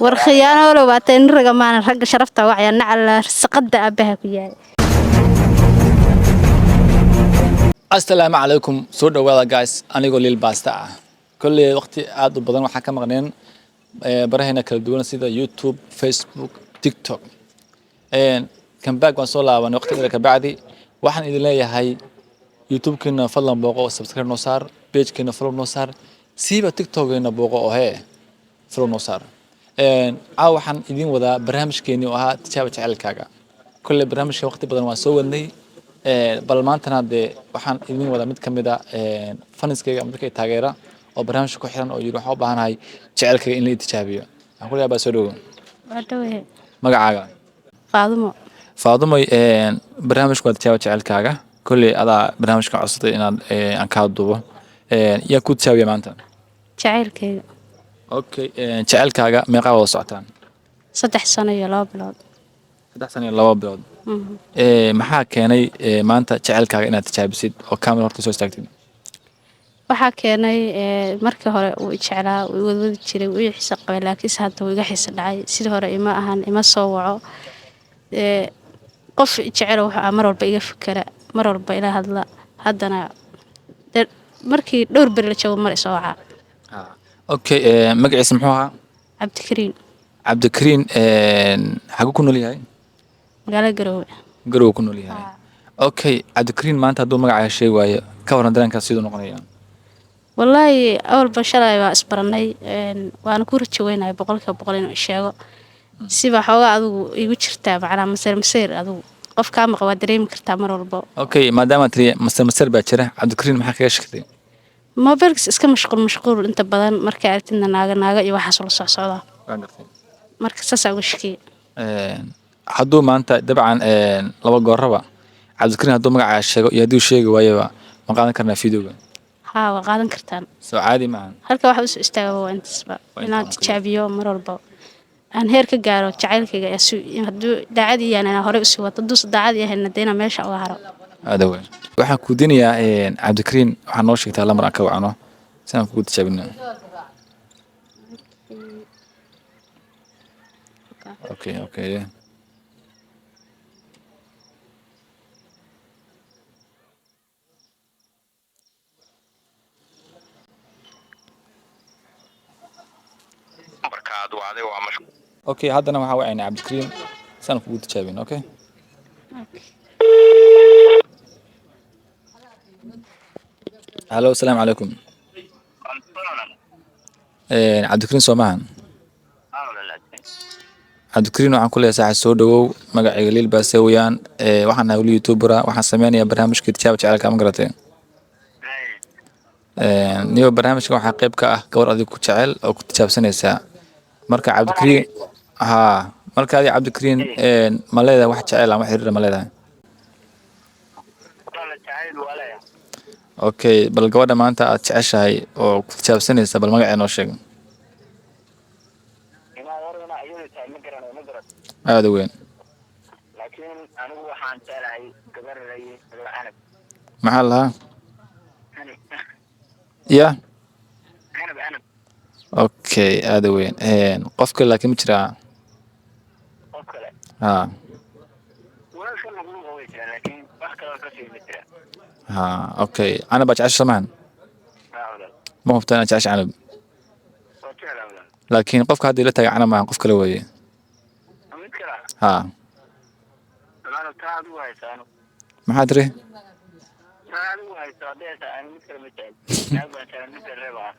War khiyaanoolo baatay nin raga maanan ragga sharafta wacya nacala saqada aabaha ku yahay. Asalaamu calaykum, soo dhawaada guys. Anigoo Lil Baasta ah, kolley waqti aad u badan waxaa ka maqneen baraheena kala duwan sida YouTube, Facebook, TikTok. Comeback waan soo laabanay waqti dheer kabacdi. Waxaan idin leeyahay YouTube-keena fadlan booqo oo subscribe noo saar, page-keena follow noo saar, siiba TikTok-keena booqo oo hee follow noo saar. Caawa waxaan idin wadaa barnaamijkeenii oo ahaa tijaaba jaceylkaaga. Kolley barnaamijka waqti badan waan soo wadnay, bal maantana dee waxaan idin wadaa mid kamid a fans-kayga ama dadka i taageera oo barnaamijka ku xiran oo yidhi waxaan u baahanahay jaceylkayga in la i tijaabiyo. Waxaan ku leeyahay baa soo dhowo. Waa dhawahe. Magacaaga? Faadumo. Faadumoy, barnaamijku waa tijaaba jaceylkaaga. Kolley adaa barnaamijka codsatay inaad aan kaa duubo. Yaa ku tijaabiya maanta? Jacaylkayga. Okay, jaceylkaaga meeqaa wada socotaan? 3 sano iyo 2 bilood. 3 sano iyo 2 bilood. Maxaa keenay maanta jaceylkaaga inaad tijaabisid oo camera horta soo istaagtid? Waxaa keenay markii hore uu i jeclaa, uu i wadwadi jiray, uu i xiisa qabay, laakiinse hadda wuu iga xiisa dhacay. Sidii hore ima ahan, ima soo waco. Qof i jecel wuxuu ahaa mar walba iga fikera, mar walba ila hadla. Haddana dee markii dhowr beri la joogo mar isoo wacaa. Okay, magaciisa muxuu ahaa? Cabdikariin. Cabdikariin xaguu ku nool yahay? Magaalada Garoowe. Garowe ku nool yahay. Okay, Cabdikariin maanta hadduu magacaaga sheegi waayo, ka waran dareenkaas siduu noqonaya? Wallaahi awalba shalay baa isbaranay, waana ku rajo weynahay 100% inuu isheego. Siba xoogaa adigu igu jirtaa macnaa masayr masayr, adigu qof kaa maqa waa dareemi kartaa mar walbo. Okay, maadaama tiri masar masar baa jira, Cabdikariin maxaa kaga shakatay? Mobilkiis iska mashquul mashquul inta badan, markay aragtidna naaga naaga iyo waxaas la socsocdaa. Marka saasaa uga shakiyay. Hadduu maanta dabcan laba gooraba Cabdikariin hadduu magacaaga sheego iyo hadduu sheegi waayaba, ma qaadan karnaa videoga? Haa, waa qaadan kartaan. Soo caadi maahan. Halka waxa usoo istaaga waa intaasba. Waa inaan intaa. Tijaabiyo mar walba aan heer ka gaaro jacaylkayga hadduu daacad yahan inaan horey usii wato, hadduusa daacad yahayna dee inaan meesha uga haro. Aada weyn. Waxaan ku dinayaa Cabdikariin, waxaa noo sheegtaa lamar aan ka wacno si aan kugu tijaabino. Okay. Okay, haddana waxaa wacaynaa Cabdikariin si aan kugu tijaabino. Okay, halo, asalaamu calaykum. Cabdikariin soo maahan? Cabdikariin, waxaan ku leeyahay saaxiib soo dhawow. Magacayga Liil Baase weeyaan. Waxaan nahay weli youtubera, waxaan sameynayaa barnaamijka tijaaba jaceylka, ma garatay? Niyo barnaamijka waxaa qayb ka ah gabar adiga ku jecel oo ku tijaabsanaysaa. Marka Cabdikariin, haa, marka adiga Cabdikariin ma leedahay wax jecel ama xiriir ma leedahay? Okay, bal gabadha maanta aad jeceshahay oo ku tijaabsanaysa, bal magaceeda noo sheeg. Aada u weyn. Laakiin anigu waxaan jeclahay gabar la yidhaahdo Canab. Maxaa lahaa? Canab. Ya? Canab, Canab. Okay, aada u weyn. Qofka laakiin ma jiraa? Qof kale? Haa. Walaalka lagu way jiraan, laakiin wax kaloo ka sii ma jira. Ha, okay, Canab baa jecesha samahan? Haa walaal. Ma hubtaa inaad jecesha Canab? Waa jeclaa walaal. Laakiin qofka hadda ila tagay Canab maahan, qof kale weeye. Mid kale ah? Haa. Walaal, taa adigu haysaa anu. Maxaa tiri? Taa adigu haysaa, hadday haysaa anu mid kale ma jecel. Naag baan jeclaa, mid kale reeb ah.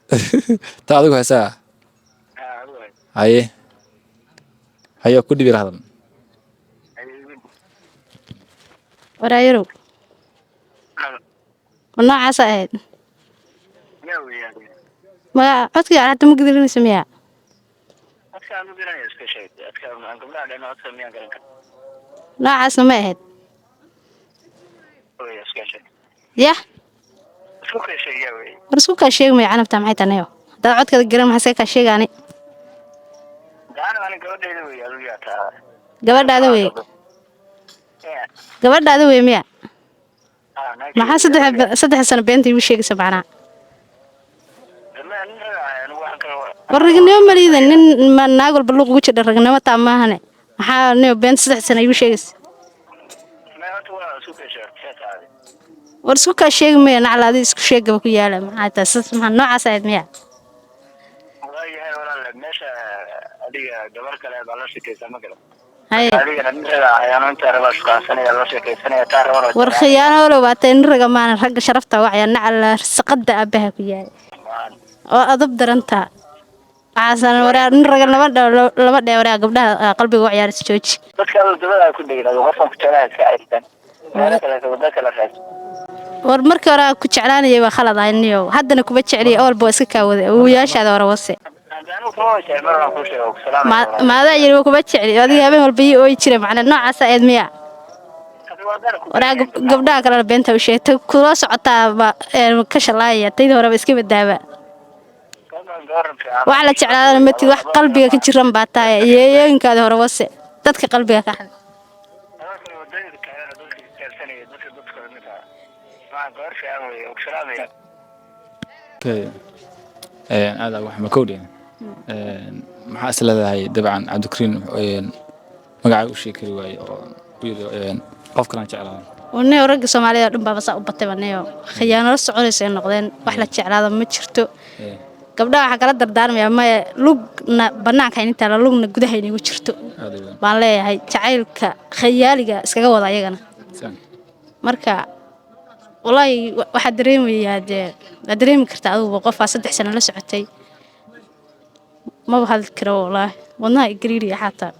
Taa adigu haysaa? Haa, adigu haysaa. Haye haye, ku dhibi hadal. Waraayarow, ma noocaasa ahayd? Yaa weeyaan. Magaca codkii hadda ma gedelinaysa miyaa? Codkaan ma garanayo, iska sheeg. Codkaan aan gabdhaha dhahno, codka miyaan garan kara? Noocaasna ma ahayd? Wey, iska sheeg. Yah? Isku kay sheeg, yaa wey. War isku kaa sheegmaya, Canabtaa maxay tanayo haddaad codkeeda garan, maxaa iska kaa sheegaani? Gacan ani gabadhayda wey, adigu yaa taa? Gabadhaada wey? Gabadhaada wey miya? Ah, naag. Maxaa 3 sano beenta igu sheegaysa macnaha? Ma nin rag raga ahay anigu, waxaan kale War ragnimo malida nin ma naag walba luuq ugu jidha, ragnimo taa maahane. Maxaa niyo been 3 sano igu sheegaysa? May, horta waa isku kay sheegtay sheekaadi. War isku kaa sheegi maya, nacla adi isku sheegaba ku yaala. Maxaa taa sas? Maxaa noocaas ahayd miya? Waayahay walaale, meesha adiga gabar kale baa la sheekaysaa, ma garan? Haye. Adigana nin raga ahay anu, intaa rabaa shukaansanaya, la sheekaysanaya, taa rabana. War khiyaanoolo baa tahay, nin raga maana, ragga sharafta wacya, nacla saqada aabaha ku yaala oo adab darantaa. Waxaasan waraa nin raga lama lama dhee. Waraa gabdhaha qalbiga u ciyaarisa jooji. Dadka adoo dabada ku dhegin, adigo qofkan ku jeclaha iska caystaan, meelo kale wado kala raadsan. War markii hore aan ku jeclaanayay waa khalad ahay niyow, haddana kuma jecliya, awalba waa iska kaa waday awowayaashaada hore wase. Hadda anigu kuma jecel, mar waan kuu sheegay oo ku salaamaya. Maadaa yiri waa kuma jecli? Adiga habeen walba ii ooyi jira, macna noocaas ahayd miya? Waraa gabdhaha kalena beenta u sheegtay, kula socotaa ba ka shalaayaya, tayda horeba iska badaaba. Wax la jeclaadana matid, wax qalbiga ka jiran baa tahay. Yeeyooyinkaada hore wase, dadka qalbiga ka xad. Wadooyinka taagan, dadka istaagsanaya, dadka dadka mid ah maa gabar fiican weeye oo ku salaamaya. Okay. Aad wax ma kowdhin. Maxaa is leedahay dabcan Cabdikariin magacaaga u sheegi kari waaye oo u yiri qof kalaan jeclaa? Niyo ragga Soomaalida oo dhan baaba saa u batayba niyo, khiyaano la soconaysa ay noqdeen, wax la jeclaada ma jirto. Gabdhaha waxaa kala dardaarmayaa, maya, lugna banaanka inta la lugna gudaha inagu jirto Aad u weyn. baan leeyahay. Jacaylka khayaaliga iskaga wada ayagana. San. Marka wallaahi waxaad dareemayaa dee, waad dareemi kartaa adiguba qofaa 3 sano la socotay. Maba hadli karo wallaahi, wadnaha i gariiriya xataa.